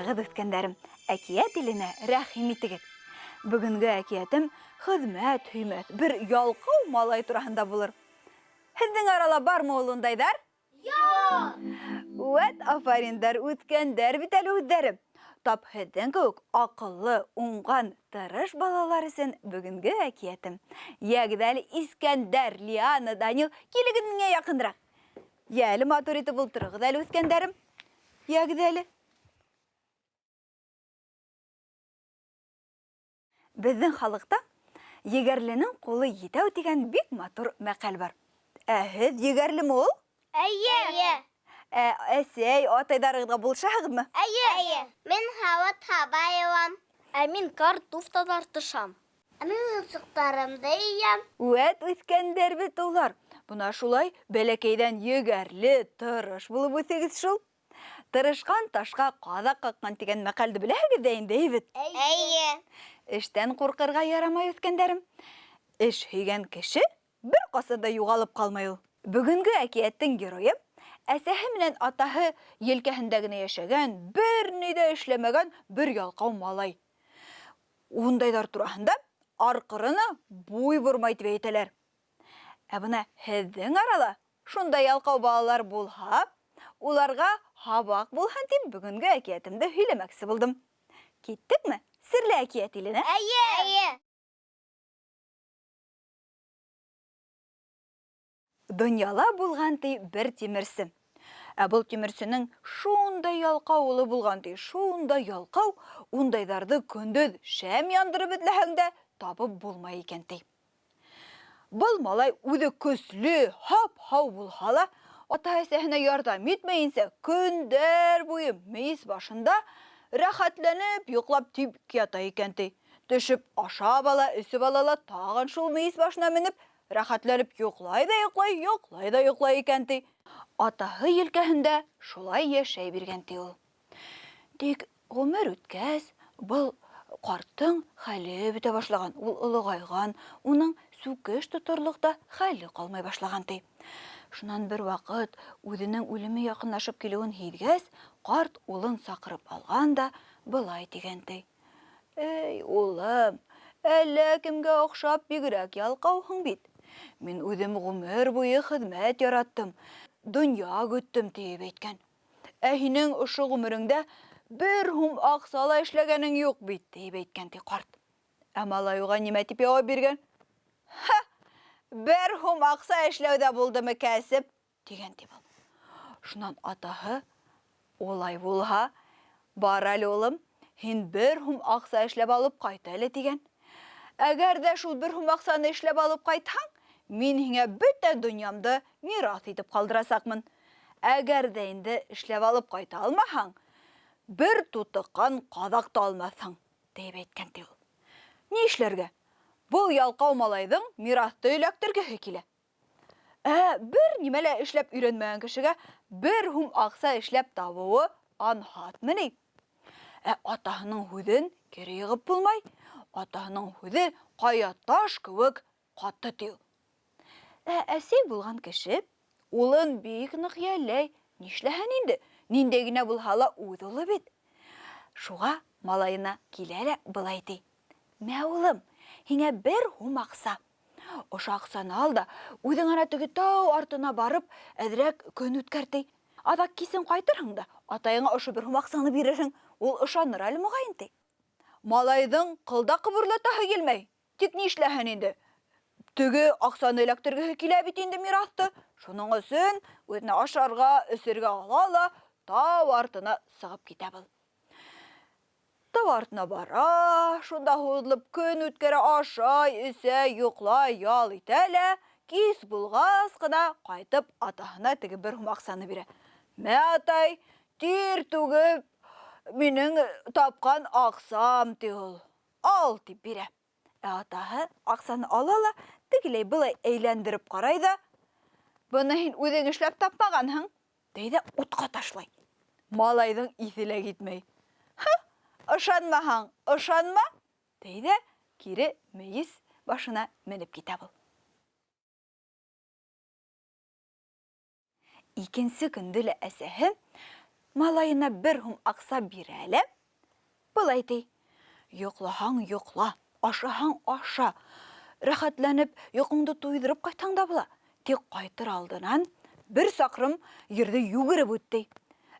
Һаумыһығыҙ, үҫкәндәрем! Әкиәт иленә рәхим итегеҙ! Бөгөнгө әкиәтем хеҙмәт һөймәҫ бер ялҡау малай тураһында булыр. Һеҙҙең арала бармы ул ундайҙар? Юҡ! Вәт афариндар, үҫкәндәр бит әле үҙҙәре. Тап һеҙҙең кеүек аҡыллы, уңған, тырыш балалар өсөн бөгөнгө әкиәтем. Йәгеҙ әле, Искәндәр, Лиана, Данил, килегеҙ миңә яҡыныраҡ. Йә әле, матур итеп ултырығыҙ әле, үҫкәндәрем. Йәгеҙ әле. Беҙҙең халыҡта егәрленең ҡулы етәү тигән бик матур мәҡәл бар. Ә һеҙ егәрлеме ул? Әйе. Әйе. Ә әсәй, атайҙарығыҙға булышаһығыҙмы? Әйе. Әйе. Мин һауыт-һаба йыуам. Ә мин картуф таҙартышам. Ә мин уйынсыҡтарымды йыям. Вәт үҫкәндәр бит улар. Бына шулай бәләкәйҙән егәрле, тырыш булып үҫегеҙ шул. Тырышҡан ташҡа ҡаҙаҡ ҡаҡҡан тигән мәҡәлде беләһегеҙ ҙә инде, әйбит? Әйе. Эштән ҡурҡырға ярамай, үҫкәндәрем. Эш һөйгән кеше бер ҡасан да юғалып ҡалмай ул. Бөгөнгө әкиәттең геройы әсәһе менән атаһы елкәһендә генә йәшәгән, бер ни ҙә эшләмәгән бер ялҡау малай. Ундайҙар тураһында арҡырыны буй бормай тип әйтәләр. Ә бына һеҙҙең арала шундай ялҡау балалар булһа, уларға һабаҡ булһын тип бөгөнгө әкиәтемде һөйләмәксе булдым. Киттекме серле әкиәт иленә? Әйе! Әйе! Донъяла булған ти бер тимерсе. Ә был тимерсенең шундай ялҡау улы булған ти, шундай ялҡау, ундайҙарҙы көндөҙ шәм яндырып эҙләһәң дә табып булмай икән ти. Был малай үҙе көслө, һап-һау булһа ла, ата-әсәһенә ярҙам итмәйенсә, көндәр буйы мейес башында рәхәтләнеп йоҡлап тик ята икән, ти. Төшөп ашап ала, эсеп ала ла, тағын шул мейес башына менеп, рәхәтләнеп йоҡлай ҙа йоҡлай, йоҡлай ҙа йоҡлай икән, ти. Атаһы елкәһендә шулай йәшәй биргән, ти ул. Тик ғүмер үткәс, был ҡарттың хәле бөтә башлаган, ул олоғайған, уның сүкеш тоторлоҡ та хәле ҡалмай башлаган, ти. Шунан бер ваҡыт үҙенең үлеме яҡынлашып килеүен һиҙгәс, ҡарт улын саҡырып алған да былай тигән, ти. Эй, улым, әллә кемгә оҡшап бигерәк ялҡауһың бит. Мин үҙем ғүмер буйы хеҙмәт яраттым, донъя көттөм, тиеп әйткән. Ә һинең ошо ғүмереңдә бер һум аҡса ла эшләгәнең юҡ бит, тиеп әйткән ти ҡарт. Ә малай уға нимә тип яуап биргән? Ха! Бер һум аҡса эшләү ҙә булдымы кәсеп? тигән ти был. Шунан атаһы, Улай булһа, бар әле, улым, һин бер һум аҡса эшләп алып ҡайт әле, тигән. Әгәр ҙә шул бер һум аҡсаны эшләп алып ҡайтһаң, мин һиңә бөтә донъямды мираҫ итеп ҡалдырасаҡмын. Әгәр ҙә инде эшләп алып ҡайта алмаһаң, бер тутыҡҡан ҡаҙаҡ та алмаҫһың, тиеп әйткән ти ул. Ни эшләргә? Был ялҡау малайҙың мираҫты эләктергеһе килә. Ә бер нимә лә эшләп өйрәнмәгән кешегә бер һум аҡса эшләп табыуы анһатмы ни? Ә атаһының һүҙен кире йығып булмай. Атаһының һүҙе ҡая таш кеүек ҡаты ти ул. Ә әсәй булған кеше улын бик ныҡ йәлләй. Нишләһен инде, ниндәй генә булһа ла үҙ улы бит. Шуға малайына килә лә былай ти. Мә, улым, һиңә бер һум аҡса. Ошо аҡсаны ал да, үҙең ана теге тау артына барып, әҙерәк көн үткәр ти. Аҙаҡ кисен ҡайтырһың да, атайыңа ошо бер һум аҡсаны бирерһең, ул ышаныр әле моғайын ти. Малайҙың ҡыл да ҡыбырлатаһы килмәй. Тик ни эшләһен инде? Теге аҡсаны эләктергеһе килә бит инде мираҫты. Шуның өсөн үҙенә ашарға, эсергә ала ла тау артына сығып китә был. Тау артына бара, шунда һуҙылып көн үткәрә, ашай, эсә, йоҡлай, ял итә лә, кис булғас ҡына ҡайтып атаһына теге бер һум аҡсаны бирә. Мә, атай, тир түгеп минең тапҡан аҡсам, ти ул. Ал, тип бирә. Ә атаһы аҡсаны ала ла, тегеләй былай әйләндереп ҡарай ҙа, Быны һин үҙең эшләп тапмағанһың, ти ҙә утҡа ташлай. Малайҙың иҫе лә китмәй. Һы, ышанмаһаң, ышанма, ти ҙә кире мейес башына менеп китә был. Икенсе көндө лә әсәһе малайына бер һум аҡса бирә лә, Былай ти: Йоҡлаһаң йоҡла, ашаһаң аша. Рәхәтләнеп йоҡоңдо туйҙырып ҡайтһаң да була. Тик ҡайтыр алдынан бер саҡрым ерҙе йүгереп үт, ти.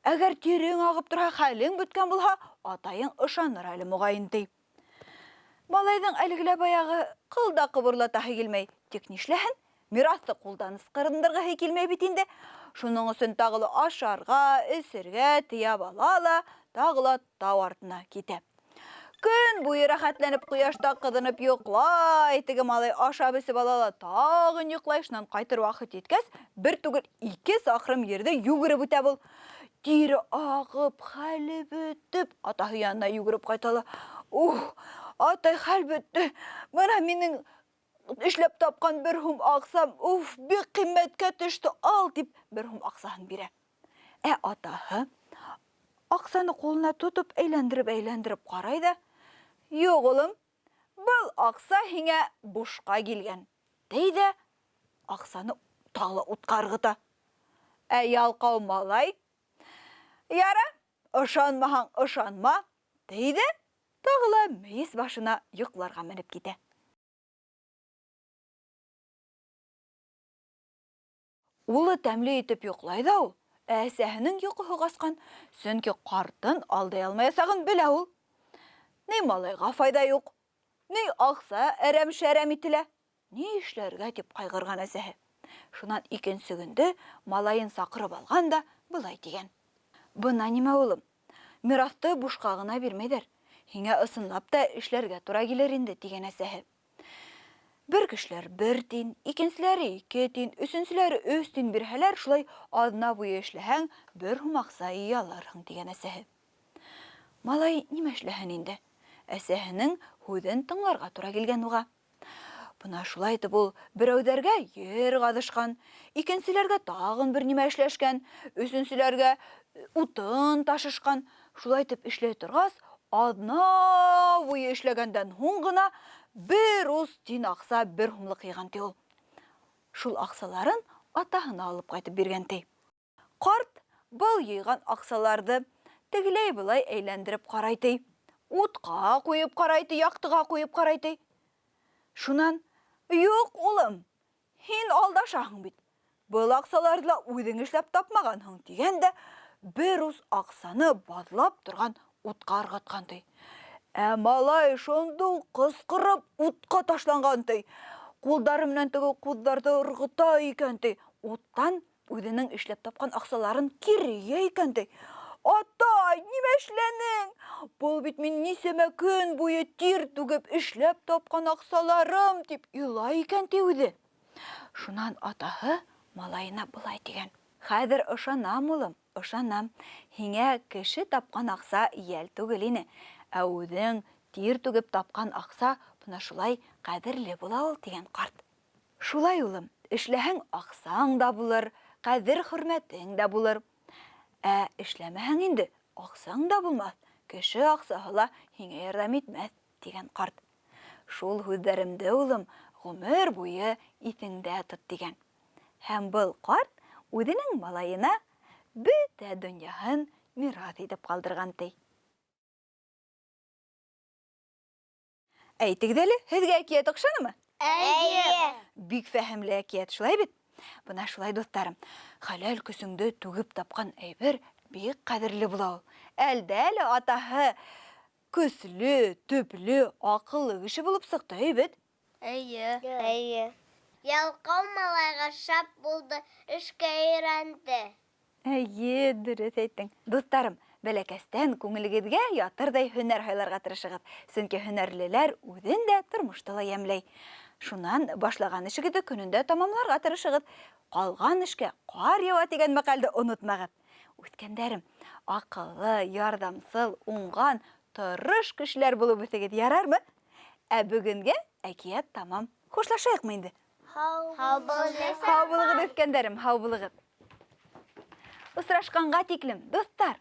Әгәр тирең ағып торһа, хәлең бөткән булһа, атайың ышаныр әле моғайын, ти. Малайҙың әлеге лә баяғы ҡыл да ҡыбырлатаһы килмәй. Тик нишләһен? Мираҫты ҡулдан ысҡырындырғыһы килмәй бит инде. Шуның өсөн тағы ла ашарға, эсергә тейәп ала ла, тағы ла тау артына китә. Көн буйы рәхәтләнеп ҡояшта ҡыҙынып йоҡлай, теге малай ашап эсеп ала ла тағын йоҡлай. Шунан ҡайтыр ваҡыт еткәс, бер түгел, ике саҡрым ерҙе йүгереп үтә был. Тире ағып, хәле бөтөп, атаһы янына йүгереп ҡайта ла. Ух, атай, хәл бөттө. Бына минең эшләп тапҡан бер һум аҡсам, уф, бик ҡиммәткә төштө, ал, тип бер һум аҡсаһын бирә. Ә атаһы аҡсаны ҡулына тотоп әйләндереп-әйләндереп ҡарай ҙа, Юҡ, улым, был аҡса һиңә бушҡа килгән, ти ҙә аҡсаны тағы ла утҡа ырғыта. Ә ялҡау малай, Яра, ышанмаһаң, ышанма, ти ҙә тағы ла мейес башына йоҡларға менеп китә. Улы тәмле итеп йоҡлай ҙа ул, ә әсәһенең йоҡоһо ҡасҡан, сөнки ҡартын алдай алмаясағын белә ул. Ни малайға файҙа юҡ, ни аҡса әрәм-шәрәм ителә. Ни эшләргә тип ҡайғырған әсәһе. Шунан икенсе көндө малайын саҡырып алған да былай тигән. Бына нимә, улым, мираҫты бушҡа ғына бирмәйҙәр. Һиңә ысынлап та эшләргә тура килер инде, тигән әсәһе. Бер кешеләр бер тин, икенселәре ике тин, өсөнсөләре өс тин бирһәләр, шулай аҙна буйы эшләһәң, бер һум аҡса йыя алырһың, тигән әсәһе. Малай нимә эшләһен инде? Әсәһенең һүҙен тыңларға тура килгән уға. Бына шулай итеп ул берәүҙәргә ер ҡаҙышҡан, икенселәргә тағын бер нимә эшләшкән, өсөнсөләргә утын ташышҡан. Шулай итеп эшләй торғас, аҙна буйы эшләгәндән һуң ғына бер ус тин аҡса, бер һумлыҡ йыйған, ти ул. Шул аҡсаларын атаһына алып ҡайтып биргән, ти. Ҡарт был йыйған аҡсаларҙы тегеләй-былай әйләндереп ҡарай, ти. Утҡа ҡуйып ҡарай, ти, яҡтыға ҡуйып ҡарай, ти. Шунан, Юҡ, улым, һин алдашаһың бит. Был аҡсаларҙы ла үҙең эшләп тапмағанһың, тигән дә бер ус аҡсаны баҙлап торған утҡа ырғытҡан, ти. Ә малай шундуҡ ҡысҡырып утҡа ташланған, ти. Ҡулдары менән теге ҡуҙҙарҙы ырғыта икән, ти. Уттан үҙенең эшләп тапҡан аҡсаларын кире йыя икән, ти. Атай, нимә эшләнең? Был бит мин нисәмә көн буйы тир түгеп эшләп тапҡан аҡсаларым, тип илай икән, ти үҙе. Шунан атаһы малайына былай тигән. Хәҙер ышанам, улым, ышанам. Һиңә кеше тапҡан аҡса йәл түгел ине. Ә үҙең тир түгеп тапҡан аҡса бына шулай ҡәҙерле була ул, тигән ҡарт. Шулай, улым, эшләһәң аҡсаң да булыр, ҡәҙер-хөрмәтең дә булыр. Ә эшләмәһәң инде, аҡсаң да булмаҫ, кеше аҡсаһы ла һиңә ярҙам итмәҫ, тигән ҡарт. Шул һүҙҙәремде, улым, ғүмер буйы иҫеңдә тот, тигән. Һәм был ҡарт үҙенең малайына бөтә донъяһын мираҫ итеп ҡалдырған, ти. Әйтегеҙ әле, һеҙгә әкиәт оҡшанымы? Әйе. Бик фәһемле әкиәт, шулай бит? Бына шулай, дуҫтарым, хәләл көсөңдө түгеп тапҡан әйбер бик ҡәҙерле була ул. Әлдә әле атаһы көслө, төплө, аҡыллы кеше булып сыҡты, әй бит? Әйе. Әйе. Ялҡау малайға шәп булды, эшкә өйрәнде. Әйе, дөрөҫ әйттең. Дуҫтарым, бәләкәстән күңелегеҙгә ятырҙай һөнәр һайларға тырышығыҙ. Сөнки һөнәрлеләр үҙен дә, тормошто ла йәмләй. Шунан башлаған эшегеҙҙе көнөндә тамамларға тырышығыҙ. Ҡалған эшкә ҡар яуа тигән мәҡәлде онотмағыҙ. Үҫкәндәрем, аҡыллы, ярҙамсыл, уңған, тырыш кешеләр булып үҫегеҙ, ярармы? Ә бөгөнгә әкиәт тамам. Хушлашайыҡмы инде? Һау булығыҙ. Һау булығыҙ, үҫкәндәрем, һау булығыҙ. Осрашҡанға тиклем, дуҫтар!